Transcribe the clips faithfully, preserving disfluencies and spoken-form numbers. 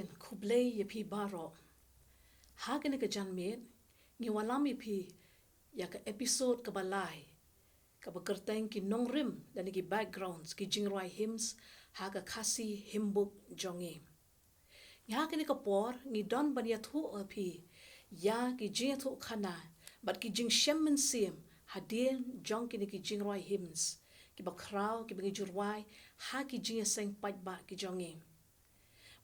Khublei ïa phi baroh. Ha kane ka janmiet ngi wallam ïa phi ïa ka episode kaba lai, kaba kyrteng ki nongrim lane ki backgrounds ki jingrwai hymns ha ka Khasi Hymnbook jong ngi. Ngi ha kane ka por ngi don ban ïathuh ïa phi ïa ki jingïathuhkhana bad ki jingshem mynsiem hadien jong kine ki jingrwai hymns kiba khraw kiba ngi ju rwai ha ki jingïaseng paidbah ki jong ngi.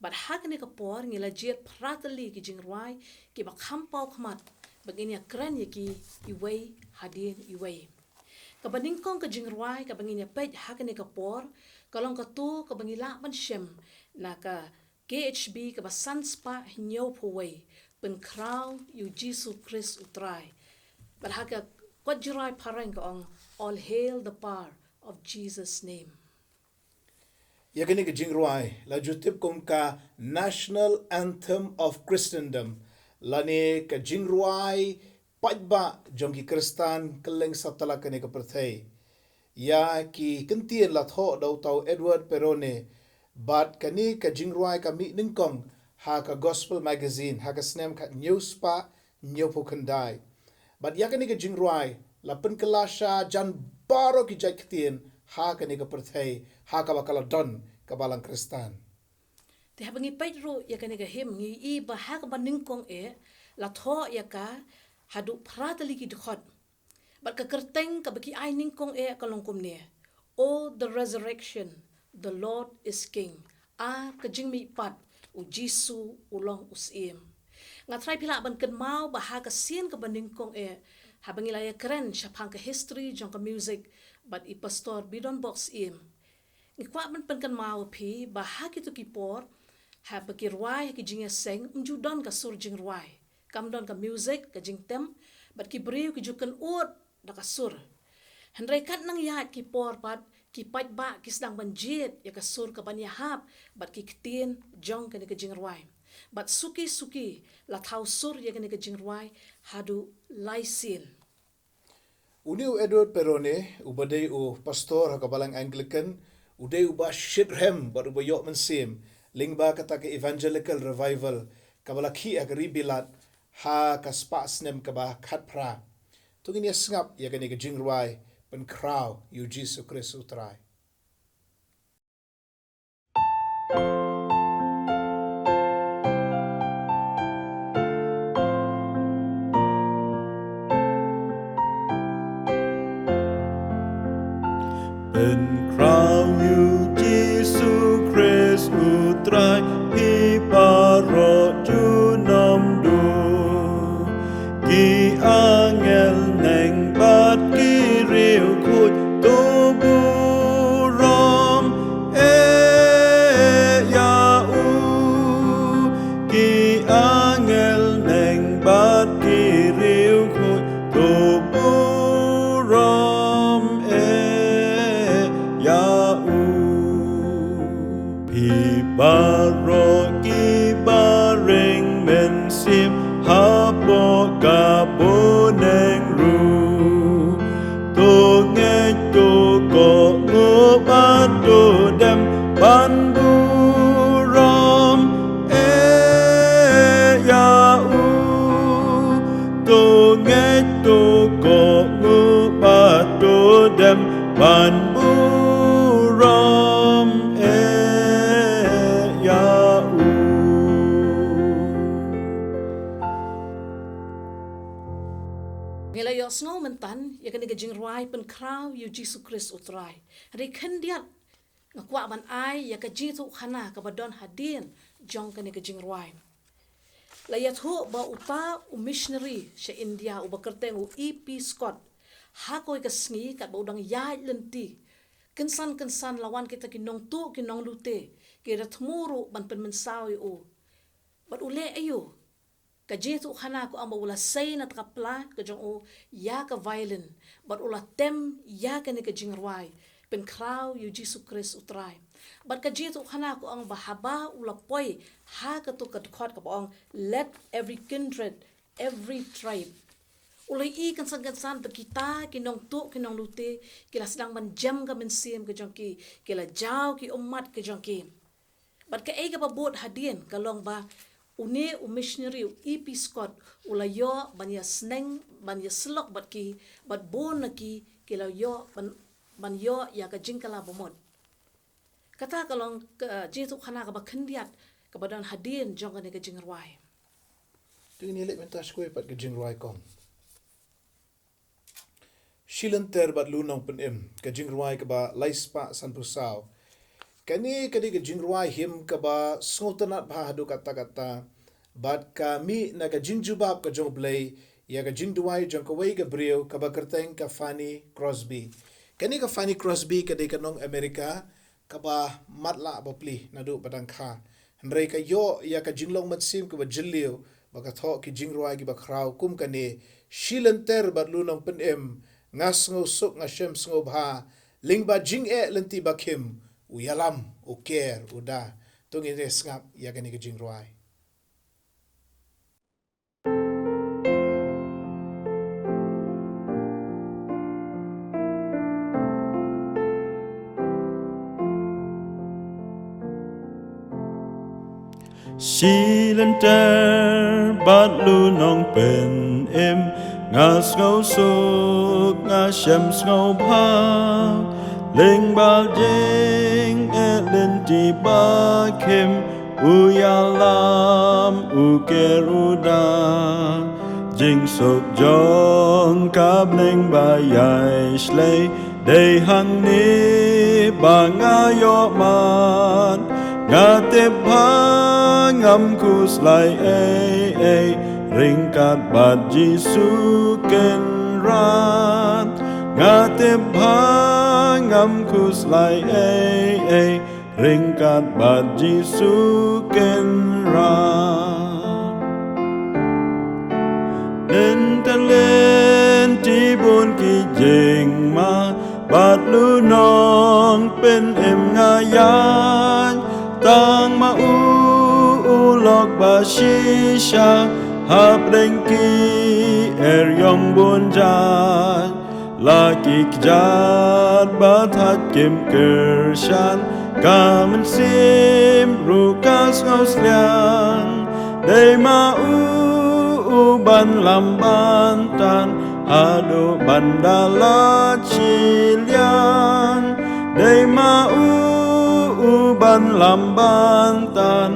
Bad ha kane ka por ngi la jied phra tylli ki jingrwai kiba kham paw khmat ba ngin ïakren ïa ki iwei hadien iwei. Kaba nyngkong ka jingrwai kaba ngin ïa peit ha kane ka por ka long kato kaba ngi lah ban shem na ka K H B kaba san spah hynñiewphew wei, Pynkhraw ïa u Jisu Khrist u Trai. Bad ha ka kot jingrwai phareng ka ong, All hail the power of Jesus' name. Ïa kane ka jingrwai la ju tip kum ka National Anthem of Christendom lane ka jingrwai paidbah jong ki Khristan kylleng satlak kane ka pyrthei. Ïa ki kyntien la thoh da uta u Edward Perrone bad kane ka jingrwai ka mih nyngkong ha ka Gospel Magazine ha ka snem khathynñiew spah hynñiewphew khyndai. Bad ïa kane ka jingrwai la pynkylla sha jan baroh ki jait ktien ha kane ka pyrthei ha kaba ka la don ka Balang Khristan. Te haba ngi peit ruh ïa kane ka hymn ngi i ba ha kaba nyngkong eh la thoh ïa ka haduh phra tylli ki dkhot. Bad ka kyrteng kaba ki ai nyngkong eh ka long kumne, O the resurrection, the Lord is King. A ka jingmihpat, u Jisu u long u Syiem. Nga trai phi lah ban kynmaw ba ha ka sien kaba nyngkong eh haba ngi la ïakren shaphang ka history jong ka music bad i Pastor Bidonbok Syiem. Ngi kwah ban pynkynmaw ïa phi ba ha kito ki por haba ki rwai ha ki jingïaseng ym ju don ka sur jingrwai. Kam don ka music, ka jingtem, bad ki briew ki ju kynud da ka sur. Hynrei kat nang ïaid ki por pat ki paidbah ki sdang ban jied ïa ka sur kaban ïahap bad ki ktien jong kane ka jingrwai. Bad suki suki la thaw sur ïa kane ka jingrwai haduh lai sien. Une u Edward Perrone, uba dei u pastor ha ka Balang Anglican, u dei uba shitrhem bad uba ïoh mynsiem lyngba kata ka Evangelical Revival kaba la khih ha ka ri Bilat ha ka spah snem kaba khatphra. To ngin ïa sngap ïa kane ka jingrwai, Pynkhraw ïa u Jisu Khrist u Trai. Pynkhraw ïa u Jisu Khrist u Trai, phi baroh junom duh. Ki angel neng bad ki riewkhuid to burom eh ïa u. Ki angel neng bad ki riewkhuid to burom eh ïa u. Phi baroh kiba ring mynsiem hapoh ka bneng ruh, to ngeit to kohnguh bad to dem ban burom eh ïa u. To ngeit to kohnguh bad to dem ban burom eh ïa u. Ngi la ïohsngew mynta ïa kane ka jingrwai Pynkhraw ïa u Jisu Khrist u Trai. Hynrei khyndiat nga kwah ban ai ïa ka jingïathuhkhana kaba don hadien jong kane ka jingrwai. La ïathuh ba uta u missionary sha India uba kyrteng u E P Scott, ha kawei ka sngi katba u dang ïaid lynti, kynsan kynsan la wan kita ki nongtuh ki nonglute, ki da thmu ruh ban pynmynsaw ïa u. Bad u leh aïu? Ka jingïathuhkhana ka ong ba u la sei na ta ka pla ka jong u ïa ka violin bad u la tem ïa kane ka jingrwai Pynkhraw ïa u Jisu Khrist u Trai. Bad ka jingïathuhkhana ka ong ba haba u la poi ha kato ka dkhot kaba ong, Let every kindred, every tribe, u la i kynsan kynsan ba kita ki nongtuh ki nonglute ki la sdang ban jem ka mynsiem ka jong ki, ki la jaw ki ummat ka jong ki. Bad kaei kaba bud hadien ka long ba une u missionary u E P Scott u la ïoh ban ïa sneng, ban ïa slok bad ki, bad bun na ki ki la ïoh ban, ban ïoh ïa ka jingkylla bamut. Kata ka long ka jingïathuhkhana kaba khyndiat kaba don hadien jong kane ka jingrwai. Te ngin ïa leit mynta shuwa pat ka jingrwai kong. Shi lynter bad lu nongpynim, ka jingrwai kaba lai spah sanphew saw. Kane ka dei ka jingrwai him kaba sngewtynnad bha haduh katta katta. Bad ka mih na ka jingjubab ka jong U Blei ïa ka jingduwai jong kawei ka briew kaba kyrteng ka Fanny Crosby. Kane ka Fanny Crosby ka dei ka nong America kaba matlah bapli naduh ba dang kha. Hynrei ka ïoh ïa ka jinglong mynsiem kaba jylliew ba ka thoh ki jingrwai kiba khraw kum kane, shi lynter bad lu nongpynim, nga sngewsuk nga shem sngewbha, lyngba jingeh lynti ba khim, u ïalam, u ker, u da. To ngin ïa sngap ïa kane ka jingrwai. Shi lynter bad lu nongpynim, nga sngewsuk nga shem sngewbha, lyngba jingeh lynti ba khim, u ïalam u ker u da. Jingsuk jong ka bneng ba ïai shlei, dei hangne ba nga ïoh man. Nga tip ba ngam khuslai ei ei, ryngkat bad Jisu Kynrad. Nga tip ba ngam khuslai ei ei, ryngkat bad Jisu Kynrad. Lynter lynti bun ki jingma bad lu nongpynim nga ïaid, tang ma u u lok ba shisha hapdeng ki eriong bun jait. La ki kjat ba thait kim kyrshan, ka mynsiem ruh ka sngewsliang. Dei ma u u ban lam ban tan haduh ban da lait shiliang. Dei ma u u ban lam ban tan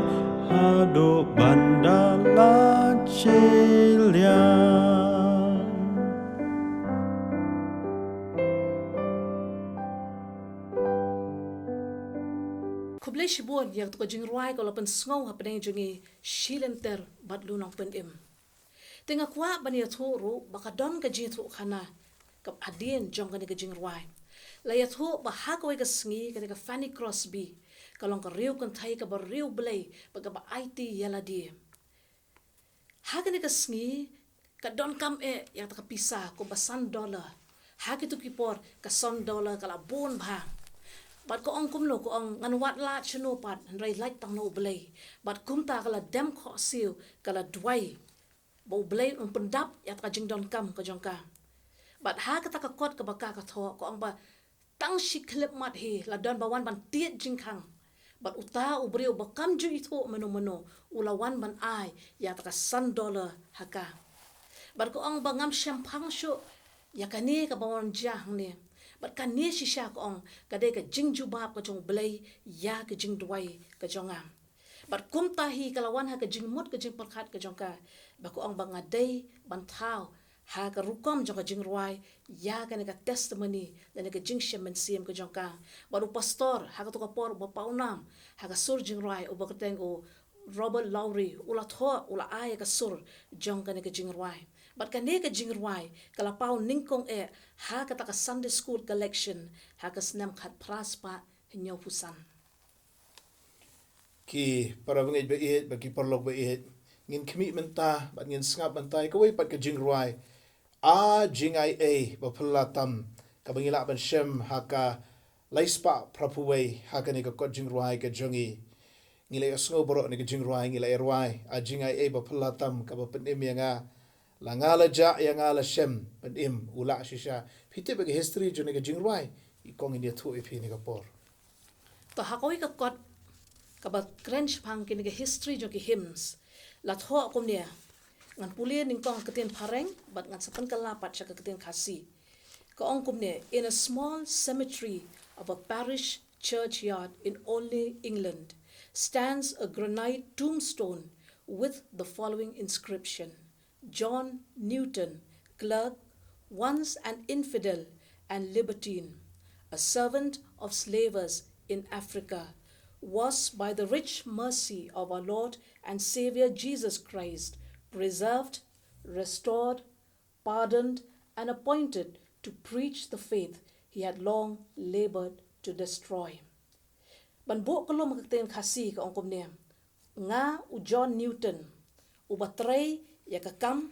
haduh ban da lait shiliang. Khublei shibun ïa kato ka jingrwai kaba la pynsngew hapdeng jong ngi, Shi lynter bad lu nongpynim. Te nga kwah ban ïathuh ruh ba ka don ka jingïathuhkhana kaba hadien jong kane ka jingrwai. La ïathuh ba ha kawei ka sngi kane ka Fanny Crosby ka long ka riewkynthei kaba riewblei bad kaba aiti ïa lade. Ha kane ka sngi ka donkam eh ïa kata ka pisa kumba san dollar. Ha kito ki por ka san dollar ka la bun bha. Bad ka ong kumno, ka ong, ngan wad lad shano pat, hynrei lait tang na U Blei. Bad kumta ka la dem khohsiew, ka la duwai ba U Blei un pyndap ïa kata ka jingdonkam ka jong ka. Bad ha kata ka kot kaba ka ka thoh, ka ong ba tang shi khyllipmat hi la don ba wan ban tied jingkhang. Bad uta u briew ba kam ju ithuh mano mano u la wan ban ai ïa kata ka san dollar ha ka. Bad ka ong ba ngam shemphang shuh ïa kane kaba wan jia hangne. Bad kane shisha, ka ong, ka dei ka jingjubab ka jong U Blei ïa ka jingduwai ka jong nga. Bad kumta hi ka la wan ha ka jingmut ka jingpyrkhat ka jong ka, ba ka ong ba nga dei ban thaw ha ka rukom jong ka jingrwai ïa kane ka testimony lane ka jingshem mynsiem ka jong ka. Bad u pastor ha kato ka por uba pawnam ha ka sur jingrwai uba kyrteng u Robert Lowry u la thoh, u la ai ka sur jong kane ka jingrwai. Bad kane ka jingrwai ka la paw nyngkong eh ha kata ka Sunday School Collection ha ka snem khatphra spah hynñiewphew san. Ki para bangeit ba ïeit bad ki paralok ba ïeit, ngin khmih mynta bad ngin sngap mynta ïa kawei pat ka jingrwai, A Jingaiei Baphylla Tam, kaba ngi lah ban shem ha ka lai spah phraphew wei ha kane ka kot jingrwai ka jong ngi. Ngi la ïohsngew baroh ïa kane ka jingrwai, ngi la ïa rwai, A Jingaiei Baphylla Tam, kaba pynim ïa nga, la nga la jah ïa nga la shem, pynim u lah shisha. Phi tip ïa ka history jong kane ka jingrwai? I kong, ngin ïathuh ïa phi ha kane ka por. To ha kawei ka kot Kaba kren shaphang kine ki history jong ki hymns. La thoh kumne. Ngan pule nyngkong ka ktien Phareng, bad ngan sa pynkylla pat sha ka ktien Khasi. Ka ong kumne, in a small cemetery of a parish churchyard in Olney, England, stands a granite tombstone with the following inscription: John Newton, clerk, once an infidel and libertine, a servant of slavers in Africa, was by the rich mercy of our Lord and Savior Jesus Christ preserved, restored, pardoned, and appointed to preach the faith he had long labored to destroy. Ban buh kyllum ha ka ktien Khasi ka ong kumne. Nga u John Newton, uba trei ïa ka kam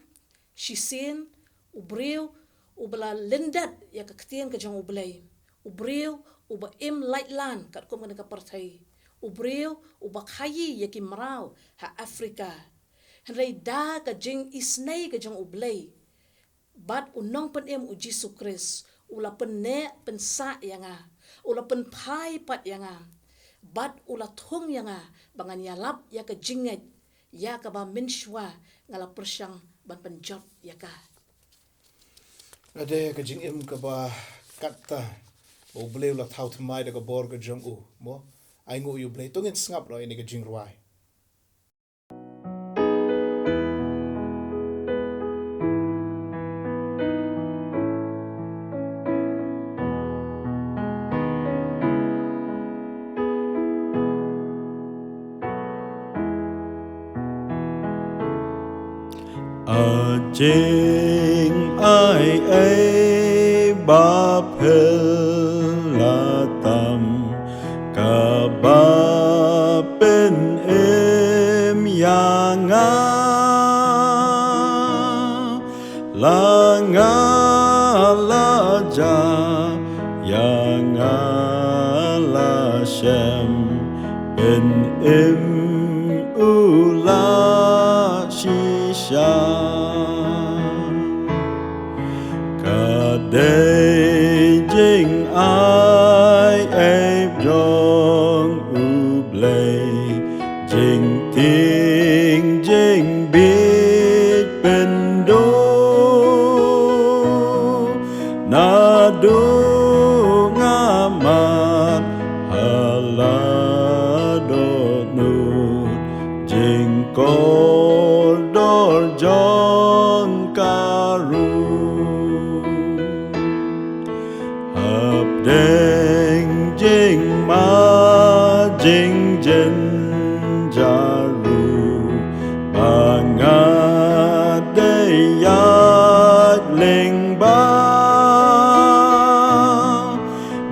shisien, u briew uba la lyndet ïa ka ktien ka jong U Blei, u briew uba im laitlan katkum kane ka pyrthei, u briew uba khaïi ïa ki mraw ha Afrika. Hynrei da ka jingisynei ka jong U Blei bad u nongpynim u Jisu Khrist, u la pynneh pynsah ïa nga, u la pynphai pat ïa nga, bad u la thung ïa nga ba ngan ïalap ïa ka jingngeit, ïa kaba mynshuwa nga la pyrshang ban pynjot ïa ka. Lada ka jingim kaba katta, U Blei u la thaw thymmai da ka bor ka jong u, mo? Ai nguh ïa U Blei. To ngin sngap noh ïa kane ka jingrwai. A jing ai ei ba phel la tam, kaba pynim ïa nga, la nga la ja, ïa nga la shem, pynim u la shisha. Ka dei jingai ei jong U Blei, jingtieng jingbieit pynduh, naduh nga mad ha la dohnud jingkordor jong ka ruh. Hapdeng jingma jingjynjar ruh, ba nga dei ïaid lyngba,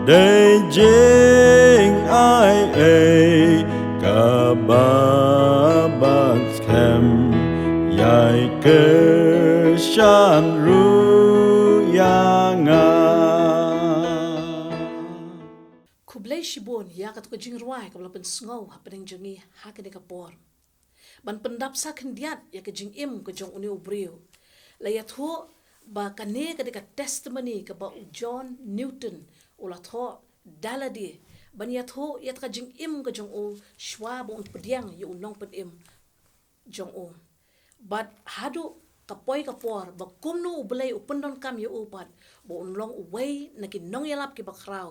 dei jingai ei kaba bad skhem, ïai kyrshan ruh ïa nga. Khublei shibun ïa katu ka jingrwai kaba la pynsngew hapdeng jong ngi ha kane ka por. Ban pyndap sa khyndiat ïa ka jingim ka jong une u briew, la ïathuh ba kane ka dei ka testimony kaba u John Newton u la thoh da lade, ban ïathuh ïa ka jingim ka jong u shwa ba un pdiang ïa u nongpynim jong u. Bad haduh ka poi ka por ba kumno U Blei u pyndonkam ïa u pat ba un long uwei na ki nongïalap kiba khraw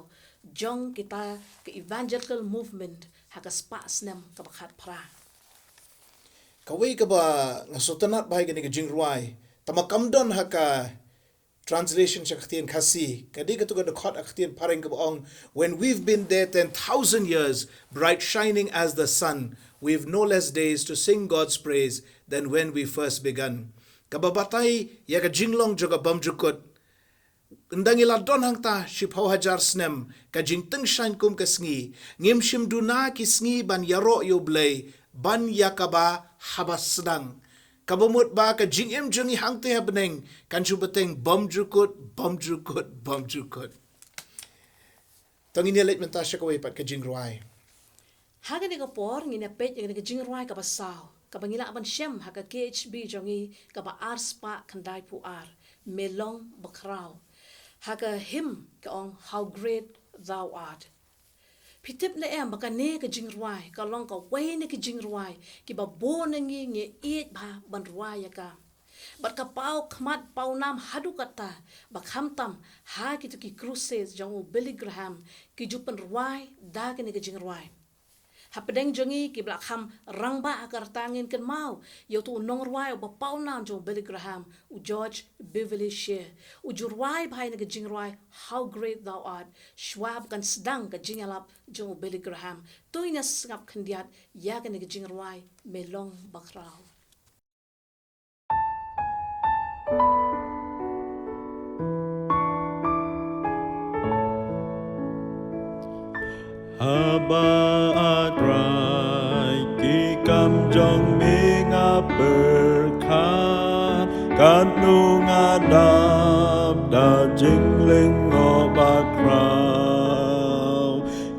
jong kita ka evangelical movement ha ka spah snem kaba khatphra. Kawei kaba nga sngewtynnat bha ïa kane ka jingrwai, tangba kam don ha ka translation sha ka ktien Khasi, ka dei katu ka dkhot ha ka ktien Phareng kaba ong, "When we've been there ten thousand years, bright shining as the sun, we've no less days to sing God's praise than when we first begun." Kaba batai ïa ka jinglong jong ka bymjukut. Ynda ngi la don hangta shiphew hajar snem, ka jingtyngshaiñ kum ka sngi, ngim shym duna ki sngi ban ïaroh ïa U Blei, ban ïa kaba haba sdang. Kaba mut ba ka jingim jong ngi hangta ha bneng kan shu bteng bymjukut, bymjukut, bymjukut. To ngin ïa leit mynta sha kawei pat ka jingrwai. Ha kane ka por ngin ïa peit ïa kane ka jingrwai kaba saw, kaba ngi lah ban shem ha ka K H B jong ngi kaba ar spah khyndai phew ar, Me long bakhraw. Ha ka hymn ka ong, "How great thou art." Phi tip ne em ba kane ka jingrwai ka long kawei na ki jingrwai kiba bun na ngi ngi ïeit bha ban rwai ïa ka. Bad ka paw khmat paw nam haduh katta ba khamtam ha kito ki crusade jong u Billy Graham ki ju pynrwai da kane ka jingrwai. Hapdeng jong ngi kiba la kham rangbah ha ka rta, ngin kynmaw ïa uto u nongrwai uba paw nam jong u Billy Graham, u George Beverly Shea. U ju rwai bha ïa kane ka jingrwai How Great Thou Art shuwa ba kan sdang ka jingïalap jong u Billy Graham. To ngin ïa sngap khyndiat ïa kane ka jingrwai Me Long Bakhraw. Haba A Trai ki kam jong me nga pyrkhat, katno nga dap da jinglyngngoh bakhraw.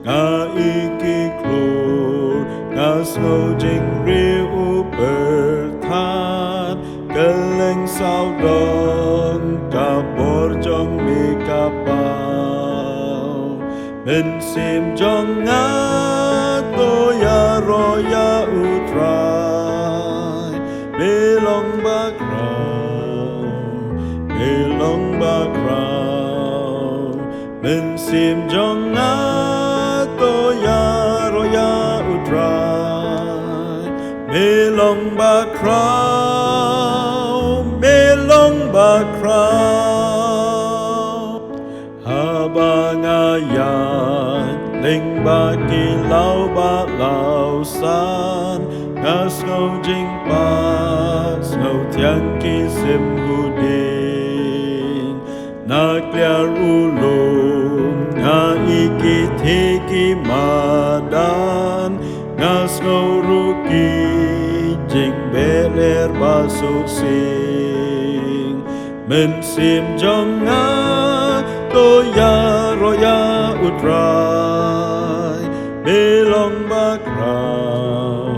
Nga ïeit ki klur, nga sngew jingriewpyrthat, kylleng sawdong ka bor jong me ka paw. Mynsiem jong nga to ïaroh ïa U Trai, Me long bakhraw, Me long bakhraw. Mynsiem jong nga to ïaroh ïa U Trai, Me long bakhraw, Me long bakhraw. Haba nga ïaid lyngba ki law ba law san, nga sngew jingpang, sngew thiang ki sim u dieng. Na kliar u lum nga ïeit ki theh ki madan, nga sngew ruh ki jingbeh ler ba suk sing. Mynsiem jong nga to ïaroh ïa U Trai, Me long bakhraw,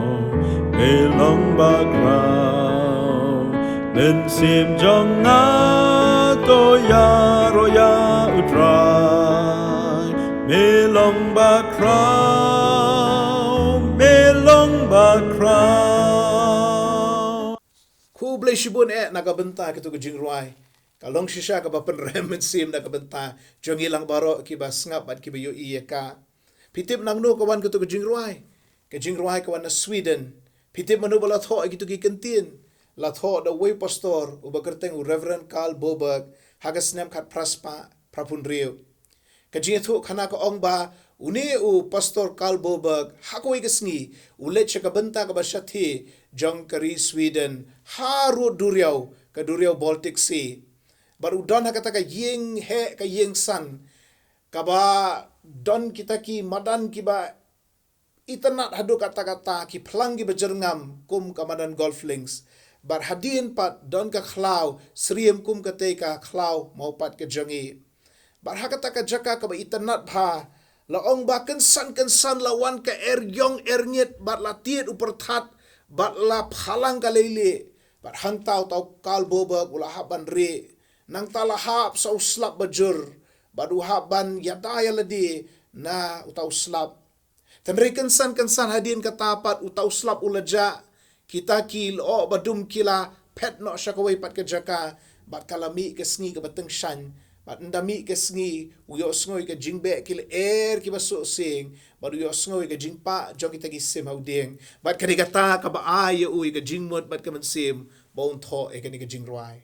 Me long bakhraw. Mynsiem jong nga to ïaroh ïa U Trai, Me long bakhraw, Me long bakhraw. Khublei shibun eh na ka bynta kito ki jingrwai. Ka long shisha kaba pynrem mynsiem na ka bynta jong ngi lang baroh kiba sngap bad kiba ïohi ïa ka. Phi tip nangno ka wan kito ki jingrwai? Ka jingrwai ka wan na Sweden. Phi tip mano ba la thoh ïa kito ki kyntien? La thoh da uwei u pastor uba kyrteng u Reverend Carl Boberg ha ka snem khatphra spah phraphew hynriew. Ka jingïathuhkhana ka ong ba une u Pastor Carl Boberg ha kawei ka sngi u leit sha ka bynta kaba shathie jong ka ri Sweden, harud duriaw, ka duriaw Baltic Sea. Bad u don ha kata ka ïing heh, ka ïing san, kaba don kita ki madan kiba itynnad haduh katta katta, ki phlang kiba jyrngam kum ka madan golf links. Bad hadien pat don ka khlaw syriem kum katei ka khlaw mawpat ka jong ngi. Bad ha kata ka jaka kaba itynnad bha, la ong ba kynsan kynsan la wan ka er ïong er ngit bad la tied u pyrthat bad la phalang ka leilieh. Bad hangta uta u Carl Boberg u la hap ban rieh. Nangta la hap sa u slap bajur bad u hap ban ïada ïa lade na uta u slap. Hynrei kynsan kynsan hadien kata pat uta u slap u la jah. Kita ki lyoh ba dum ki la phet noh sha kawei pat ka jaka. Bad ka la mih ka sngi kaba tyngshaiñ. Bad ynda mih ka sngi u ïohsngew ïa ka jingbeh ki lyer kiba suhsieng. Bad u ïohsngew ïa ka jingpah jong kita ki sim ha u dieng. Bad ka dei kata kaba ai ïa u ïa ka jingmut bad ka mynsiem ba un thoh ïa kane ka jingrwai.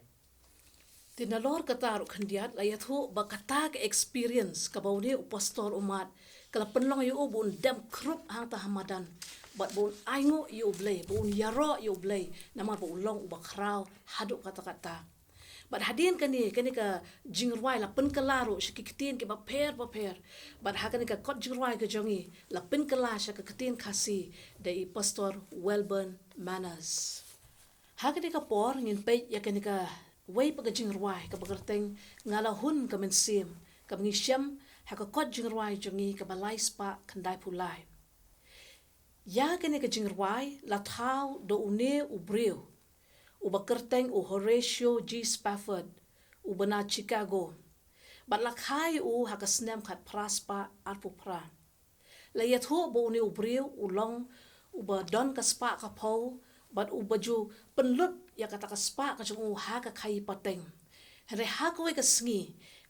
Te nalor kata ruh khyndiat la ïathuh ba kata ka experience kaba une u pastor u mad ka la pynlong ïa u ba un dem khrup hangta ha madan bad ba un ainguh ïa U Blei, ba un ïaroh ïa U Blei, namar ba u long uba khraw haduh katta katta. Bad hadien kane, kane ka jingrwai la pynkylla ruh sha ki ktien kiba pher bapher. Bad ha kane ka kot jingrwai ka jong ngi la pynkylla sha ka ktien Khasi da i Pastor Welburn Manners. Ha kane ka por ngin peit ïa kane kawei pat ka jingrwai kaba kyrteng Nga La Hun Ka Mynsiem, kaba ngi shem ha ka kot jingrwai jong ngi kaba lai spah khyndaiphew lai. Ïa kane ka jingrwai la thaw da une u briew uba kyrteng u Horatio G. Spafford, uba na Chicago. Bad la kha ïa u ha ka snem khatphra spah arphew phra. La ïathuh ba une u briew u long uba don ka spah ka phew, bad uba ju pynlut ïa kata ka spah ka jong u ha ka khaïi pateng. Hynrei ha kawei ka sngi,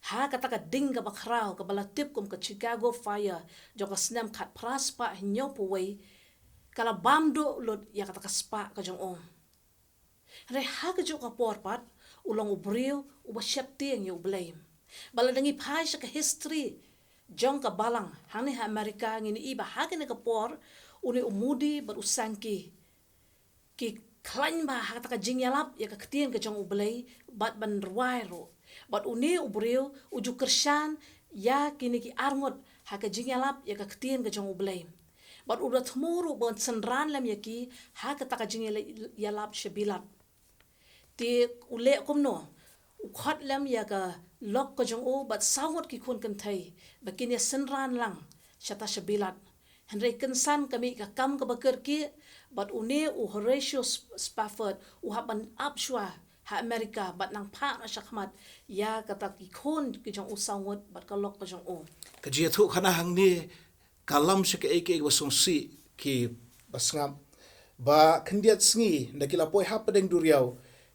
ha kata ka ding kaba khraw kaba la tip kum ka Chicago Fire jong ka snem khatphra spah hynñiewphew wei, ka la bam duh lut ïa kata ka spah ka jong u. Hynrei ha kajuh ka por pat, u long u briew uba sheptieng ïa U Blei. Ba lada ngi phai sha ka history jong ka balang hangne ha America, ngin ïohi ba ha kane ka por, une u Moody bad u Sankey ki khlaiñ bha ha kata ka jingïalap ïa ka ktien ka jong U Blei bad ban rwai ruh. Bad une u briew u ju kyrshan ïa kine ki arngut ha ka jingïalap ïa ka ktien ka jong U Blei. Bad u da thmu ruh ban synran lem ïa ki ha kata ka jingïalap shabilat. Te u leh kumno? U khot lem ïa ka lok ka jong u bad saw ngut ki khun kynthei ba kin ïa synran lang shata shabilat. Hynrei kynsan ka mih ka kam kaba kyrkieh, bad une u Horatio Sp-, Spafford u hap ban ap shuwa ha America bad nang phah noh shakhmat ïa kata ki khun ki jong u saw ngut bad ka lok ka jong u. Ka jingïathuhkhana hangne ka lam sha kaei kaei ba sngewsih ki ba sngap. Ba khyndiat sngi da ki la poi hapdeng duriaw,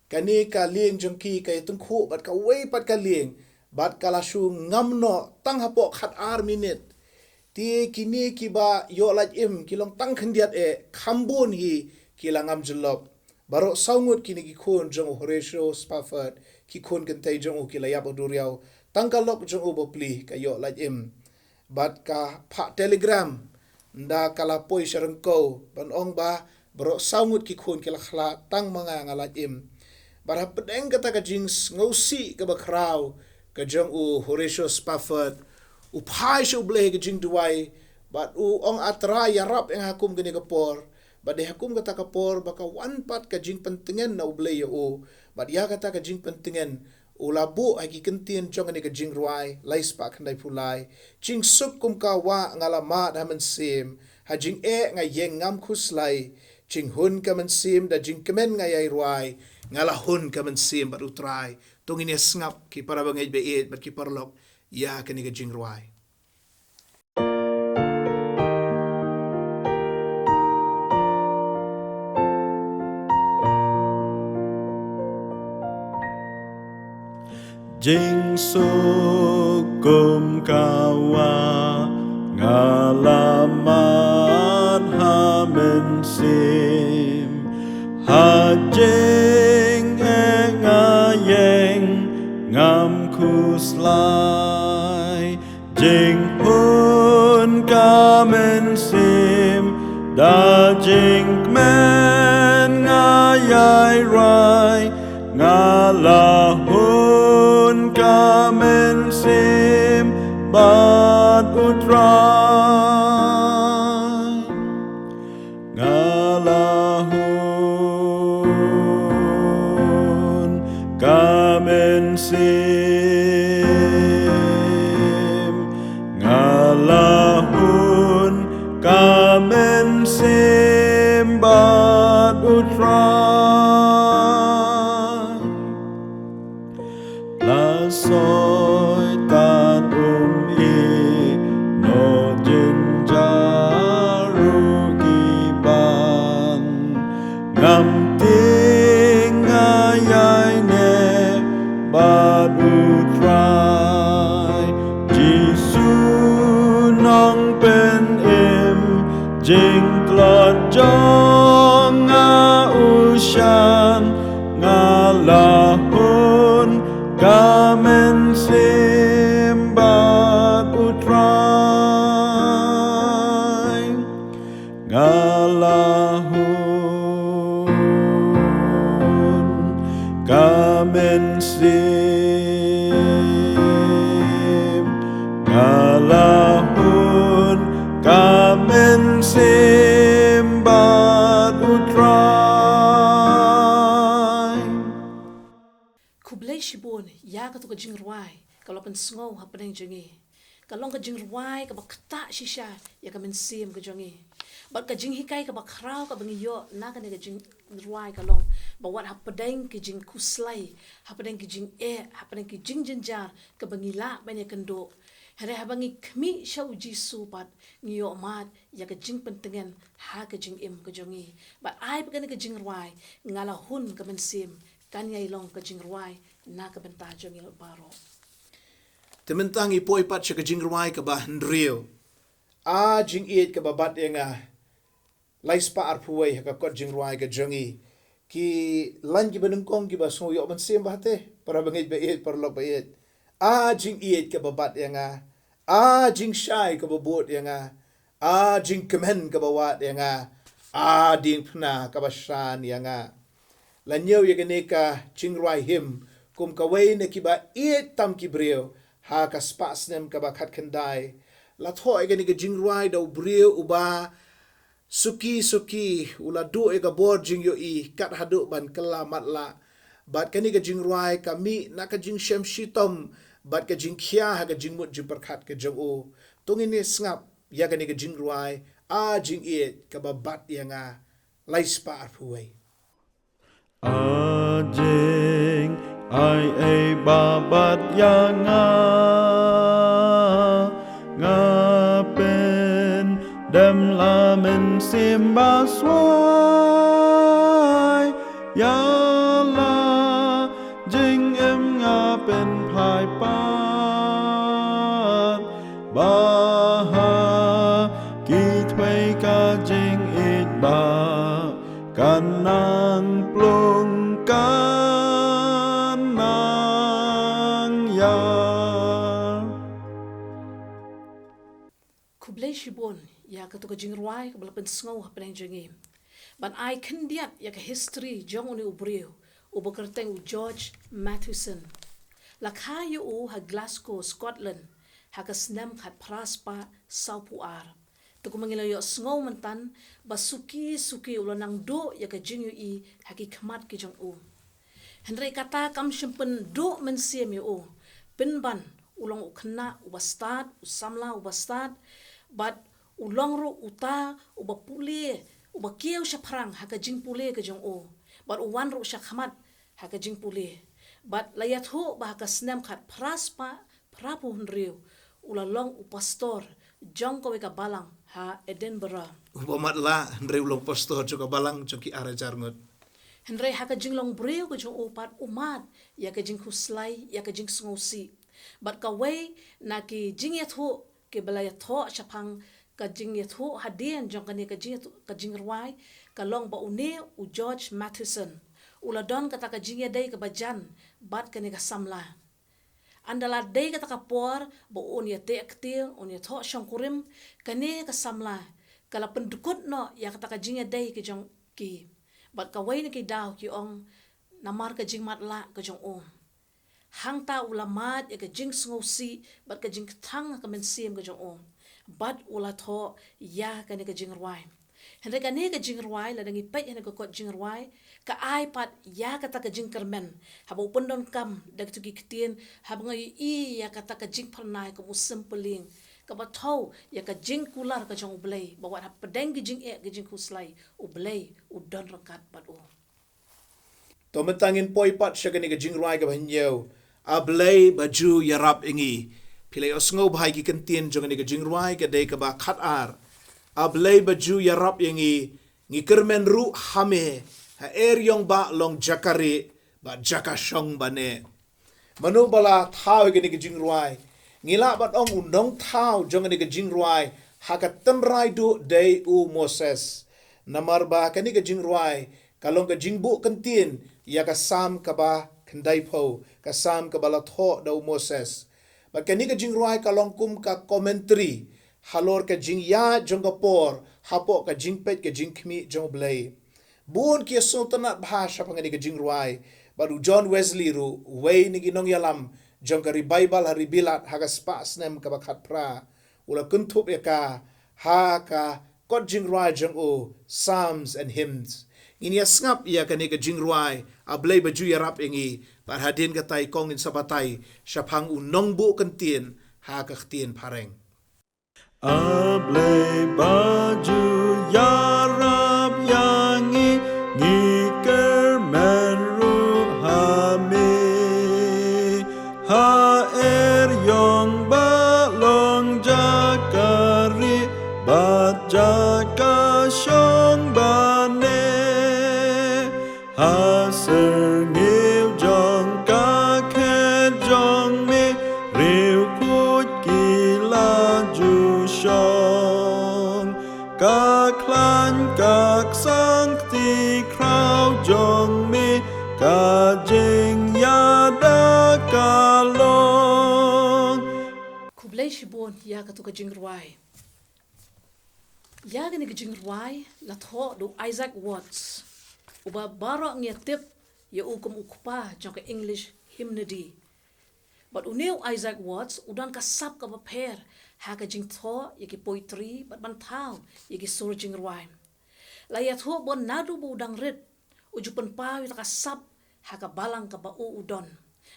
kane ka lieng jong ki ka ïatyngkhuh bad kawei pat ka lieng, bad ka la shu ngam noh tang hapoh khat ar minit. Te kine kiba ïoh lait im ki long tang khyndiat eh, kham bun hi ki la ngam jyllop. Baroh saw ngut kine ki khun jong u Horatio Spafford, ki khun kynthei jong u, ki la ïap ha duriaw. Tang ka lok jong u bapli ka ïoh lait im. Bad ka phah telegram, nda ka la poi sha ryngkew ban ong ba baroh saw ngut ki khun ki la khlad, tang ma nga nga lait im. Bad hapdeng kata ka jingsngewsih kaba khraw ka jong u Horatio Spafford, u phai sha U Blei ha ka jingduwai, bad u ong, A Trai, ïarap ïa nga ha kum kane ka por. Bad dei ha kum kata ka por ba ka wan pat ka jingpyntngen na U Blei ïa u. Bad ïa kata ka jingpyntngen u la buh ha ki kyntien jong kane ka jingrwai lai spah khyndaiphew lai. Jingsuk kum ka wah nga la mad ha mynsiem, ha jingeh nga ïeng ngam khuslai. Jinghun ka mynsiem da jingkmen nga ïai rwai, nga la hun ka mynsiem bad U Trai. To ngin ïa sngap, ki para bangeit ba ïeit bad ki paralok, ïa kane ka jingrwai. Jingsuk kum ka wah nga la mad ha mynsiem, ha jingeh nga ïeng ngam khuslai. Jinghun ka mynsiem da jingkmen nga ïai rwai, nga la hun ka mynsiem bad U Trai. Nga la hun ka mynsiem, nga la hun ka mynsiem bad U Trai. La Soitan um ïehnoh jynjar ruh ki ban, ngam tieng nga ïai neh bad U Trai. Jisu Nongpynim, jingtlot jong nga u shan, nga la hun ka mynsiem bad U Trai. Nga la hun ka mynsiem, nga la hun ka mynsiem bad U Trai. Khublei shibun ïa kato ka jingrwai ka la pynsngew hapdeng jong ngi. Ka long ka jingrwai kaba ktah shisha ïa ka mynsiem ka jong ngi. Bad ka jinghikai kaba khraw kaba ngi ïoh na kane ka jingrwai ka long ba wat hapdeng ki jingkhuslai, hapdeng ki jingeh, hapdeng ki jingjynjar kaba ngi lah ban ïakynduh, Hynrei haba ngi khmih sha u Jisu pat, ngi ïohmad ïa ka jingpyntngen ha ka jingim ka jong ngi. Bad ai ba kane ka jingrwai, nga la hun ka mynsiem, kan ïai long ka jingrwai na ka bynta jong ngi baroh. Te mynta ngi poi pat sha ka jingrwai kaba hynriew. A jingïeit kaba bat ïa nga. Lai spah arphew wei ha ka kot jingrwai ka jong ngi. Ki lain kiba nyngkong kiba sngew ïoh mynsiem bha te, para bangeit ba ïeit, para lok ba ïeit. A jingïeit kaba bat ïa nga. A jingshai kaba bud ïa nga. A jingkmen kaba wad ïa nga. A diengphna kaba shan ïa nga. La ñiew ïa kane ka jingrwai him kum kawei na kiba ïeit tam ki briew ha ka spah snem kaba khatkhyndai. La thoh ïa kane ka jingrwai da u briew uba suki suki, u la duh ïa ka bor jingïohi kat haduh ban kylla matlah. Bad kane ka jingrwai ka mih na ka jingshem shitom bad ka jingkhia ha ka jingmut jingpyrkhat ka jong u. To ngin ïa sngap ïa kane ka jingrwai, A jingïeit kaba bat ïa nga. Lai spah arphew wei. A jingaiei ba bat ïa nga, nga pyndem la mynsiem ba swai, ïa la jingim nga pynphai pat, ba ha ki thwei ka jingïeit ba ka nang plung ka nang ïa. Khublei shibun ïa kato ka jingrwai kaba la pynsngew hapdeng jong ngi. Ban ai khyndiat ïa ka history jong une u briew uba kyrteng u George Matheson. La kha ïa u ha Glasgow, Scotland, ha ka snem khatphra spah sawphew ar. Te kumba ngi la ïohsngew myntan, ba suki suki u la nang duh ïa ka jingïohi ha ki khmat ki jong u. Hynrei kata kam shym pynduh mynsiem ïa u. Pynban u long u khynnah uba stad, u samla uba stad, bad u long ruh uta uba pule, uba kiew shaphrang ha ka jingpule ka jong u. Bad u wan ruh shakhmat ha ka jingpule. Bad la ïathuh ba ha ka snem khatphra spah phraphew hynriew, u la long u pastor jong kawei ka balang ha Edinburgh. Uba matlah, hynrei u long pastor jong ka balang jong ki ar hajar ngut. Hynrei ha ka jinglong briew ka jong u pat u mad ïa ka jingkhuslai, ïa ka jingsngewsih. Bad kawei na ki jingïathuh kiba la ïathuh shaphang ka jingïathuh hadien jong kane ka jingïathuh, ka jingrwai, ka long ba une u George Matheson u la don kata ka jingïadei kaba jan bad kane ka samla. Ynda la dei kata ka por ba un ïateh ktien, un ïathoh shongkurim, kane ka samla ka la pyndkut noh ïa kata ka jingïadei ka jong ki. Bad kawei na ki daw ki ong, namar ka jingmatlah ka jong u. Hangta u la mad ïa ka jingsngewsih bad ka jingkthang ha ka mynsiem ka jong u. Bad u la thoh ïa kane ka jingrwai. Hynrei kane ka jingrwai, lada ngi peit ha kane ka kot jingrwai, ka ai pat ïa kata ka jingkyrmen haba u pyndonkam da kito ki ktien, haba nga ïohi ïa kata ka jingphyrnai kum u sympyling, kaba thew ïa ka jingkular ka jong U Blei, ba wat hapdeng ki jingeh ki jingkhuslai, U Blei u don ryngkat bad u. To mynta ngin poi pat sha kane ka jingrwai kaba hynñiew. A Blei ba ju ïarap ïa ngi. Phi la ïohsngew bha ïa ki kyntien jong kane ka jingrwai ka dei kaba khatar. A Blei ba ju ïarap ïa ngi, ngi kyrmen ruh ha me, ha eriong ba long jaka rieh bad jaka shong ba neh. Mano ba la thaw ïa kane ka jingrwai? Ngi lah ban ong u nongthaw jong kane ka jingrwai ha ka tynrai duh dei u Moses. Namar ba kane ka jingrwai ka long ka jingbuh kyntien ïa ka Salm kaba khyndaiphew, ka Salm kaba la thoh da u Moses. Bad kane ka jingrwai ka long kum ka commentary halor ka jingïaid jong ka por hapoh ka jingpeit ka jingkhmih jong U Blei. Bun ki ïasngewtynnat bha shaphang kane ka jingrwai, bad u John Wesley ruh, uwei na ki nongïalam jong ka revival ha ri Bilat ha ka spah snem kaba khatphra, u la kynthup ïa ka ha ka kot jingrwai jong u, Psalms and Hymns. Ngin ïa sngap ïa kane ka jingrwai, A Blei ba ju ïarap ïa ngi, bad hadien kata i kong ngin sa batai shaphang u nongbuh kyntien ha ka ktien phareng. A Blei ba ju ïarap ïa ngi, ngi kyrmen ruh ha me, ha eriong ba long Ka long. Khublei shibun ïa katu ka jingrwai. Ïa kane ka jingrwai la thoh da u Isaac Watts, uba baroh ngi tip ïa u kum u kpa jong ka English hymnody. Bad une u Isaac Watts u don ka sap kaba pher ha ka jingthoh ïa ki poetry bad ban thaw ïa ki sur jingrwai. La ïathuh ba naduh ba u dang rit u ju pynpaw ïa ka sap ha ka balang kaba u u don.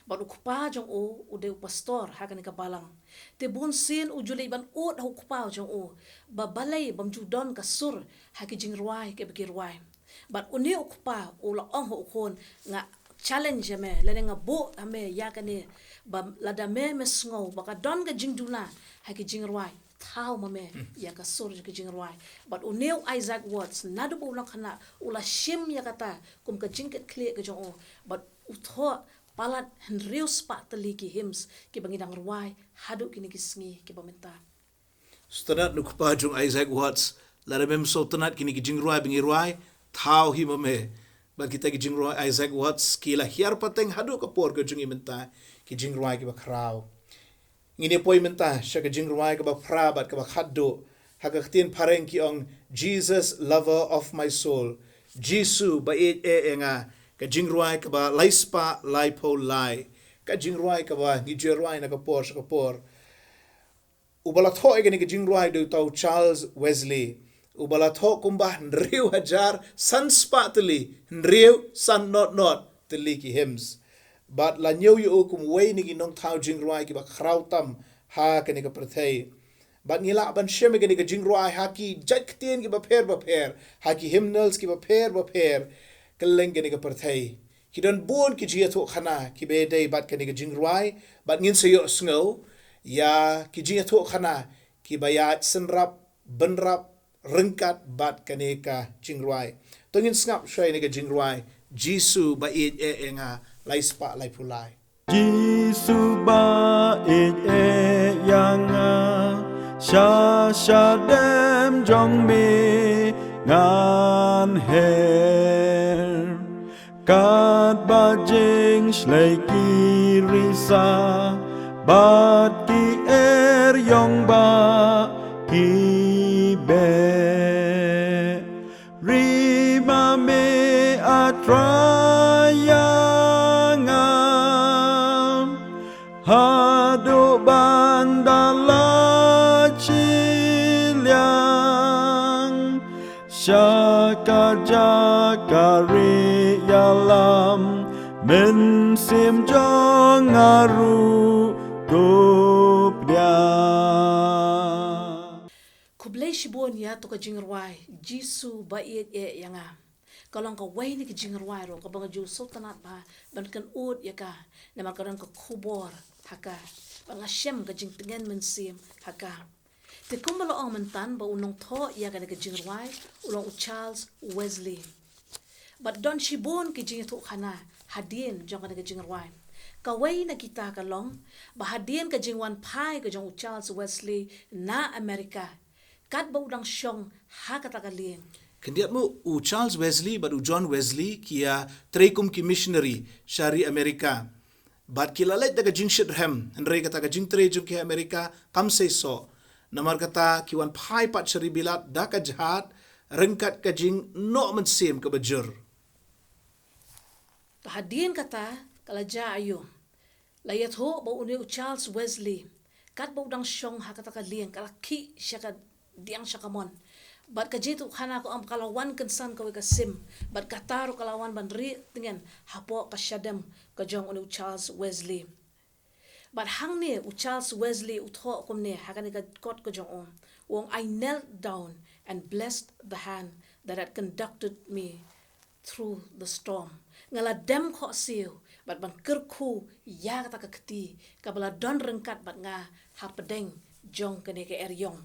Bad u kpa jong u u dei u pastor ha kane ka balang. Te bun sien u ju leit ban ud ha u kpa jong u ba balei bym ju don ka sur ha ki jingrwai kiba ki rwai. Bad une u kpa u la ong ha u khun, nga challenge ïa me lane nga buh ïa me ïa kane, ba lada me me sngew ba ka don ka jingduna ha ki jingrwai, thaw ma me ïa ka sur jong ki jingrwai. Bad une u Isaac Watts naduh ba u long khynnah u la shim ïa kata kum ka jingkitkhlieh ka jong u. Bad u thoh palat hynriew spah tylli ki hymns kiba ngi dang rwai haduh kine ki sngi kiba mynta. Sngewtynnat na u kpa jong u Isaac Watts, lada mem sngewtynnat kine ki jingrwai ba ngi rwai, thaw hi ma me. Bad kita ki jingrwai Isaac Watts ki la hiar pateng haduh ka por ka jong ngi mynta, ki jingrwai kiba khraw. Ngin ïa poi mynta sha ka jingrwai kaba phra bad kaba khatduh. Ha ka ktien phareng ki ong, Jesus, lover of my soul. Jisu ba ïeit eh ïa nga. Ka jingrwai kaba lai spah laiphew lai. Ka jingrwai kaba ngi ju rwai na ka por sha ka por. Uba la thoh ïa kane ka jingrwai u dei uta u Charles Wesley. Uba la thoh kumba hynriew hajar san spah tylli, hynriew san not not tylli ki hymns. Bad la ñiew ïa u kum uwei na ki nongthaw jingrwai kiba khraw tam ha kane ka pyrthei. Bad ngi lah ban shem ïa kane ka jingrwai ha ki jait ktien kiba pher bapher, ha ki hymnals kiba pher bapher, kylleng kane ka pyrthei. Ki don bun ki jingïathuhkhana kiba ïadei bad kane ka jingrwai, bad ngin sa ïohsngew ïa ki jingïathuhkhana kiba ïaid synrap bynrap ryngkat bad kane ka jingrwai. To ngin sngap shuwa ïa kane ka jingrwai, Jisu ba ïeit eh ïa nga, lai spah laiphew lai. Jisu ba ïeit eh ïa nga, sha shadem jong me ngan her. Katba jingshlei ki risa bad ki eriong ba ki beh, ri ma me, A Trai, ïa nga haduh ban da la shiliang sha ka jaka ri ïalam mynsiem jong nga ruh to pdiang. Khublei shibun ïa tu ka jingrwai, Jisu ba ïeit eh ïa nga. Ka long kawei na ki jingrwai ruh kaba nga ju sngewtynnat bha ban kynud ïa ka, namar ka don ka khubor ha ka, ba nga shem ka jingtngen mynsiem ha ka. Te kumba la ong mynta ba u nongthoh ïa kane ka jingrwai u long u Charles Wesley. Bad don shibun ki jingïathuhkhana hadien jong kane ka jingrwai. Kawei na kita ka long ba hadien ka jingwan phai ka jong u Charles Wesley na Amerika, katba u dang shong ha kata ka lieng. Khyndiat mo, u Charles Wesley bad u John Wesley ki ïatrei kum ki missionary sha ri Amerika. Bad ki la leit da ka jingshitrhem, hynrei kata ka jingtrei jong ki ha Amerika kam seisoh. Namarkata ki wan phai pat sha ri Bilat da ka jhad, ryngkat ka jingnoh mynsiem kaba jur. Te hadien kata ka la jia aiu? La ïathuh ba une u Charles Wesley, katba u dang shong ha kata ka lieng, ka la khih sha ka diang sha kamon. Bad ka jingïathuhkhana ka ong ba ka la wan kynsan kawei ka sim, bad kata ruh ka la wan ban rieh tngen hapoh ka shadem ka jong une u Charles Wesley. Bad hangne u Charles Wesley u thoh kumne ha kane ka kot ka jong u. U ong, "I knelt down and blessed the hand that had conducted me through the storm." Nga la dem khohsiew bad ban kyrkhu ïa kata ka kti kaba la don ryngkat bad nga hapdeng jong kane ka eriong.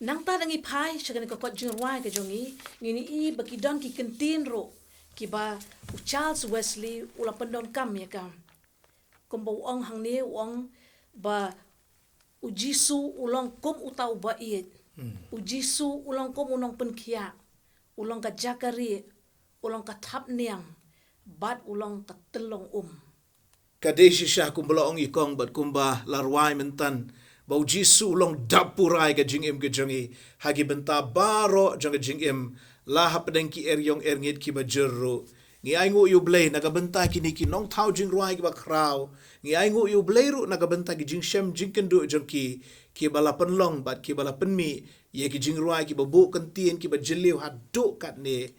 Nangta da ngi phai sha kane ka kot jingrwai ka jong ngi, ngin ïohi ba ki don ki kyntien ruh kiba u Charles Wesley u la pyndonkam ïa ka. Kumba u ong hangne, u ong ba u Jisu u long kum uta uba ïeit. Hmm. U Jisu u long kum u nongpynkhiah, u long ka jaka rieh, u long ka thapniang, bad u long ka tyllong um. Ka dei shisha kumba la ong i kong bad kumba la rwai myntan, ba u Jisu u long dap purai ka jingim ka jong i ha ki bynta baroh jong ka jingim, la hapdeng ki eriong erngit kiba jur ruh. Ngi ainguh ïa u Blei na ka bynta kine ki nongthaw jingrwai kiba khraw. Ngi ainguh ïa u Blei ruh na ka bynta ki jingshem jingkynduh jong ki, kiba la pynlong bad kiba la pynmih ïa ki jingrwai kiba buh kyntien kiba jylliew haduh katne.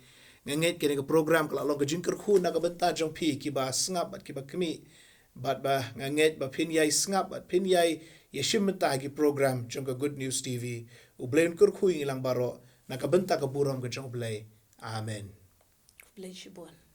Nga ngeit kane ka program ka la long ka jingkyrkhu na ka bynta jong phi kiba sngap bad kiba khmih. Bad ba nga ngeit ba phin ïai sngap bad phin ïai ïashim bynta ha ki program jong ka Good News T V. U Blei un kyrkhu ïa ngi lang baroh na ka bynta ka burom ka jong u Blei. Amen. Khublei shibun.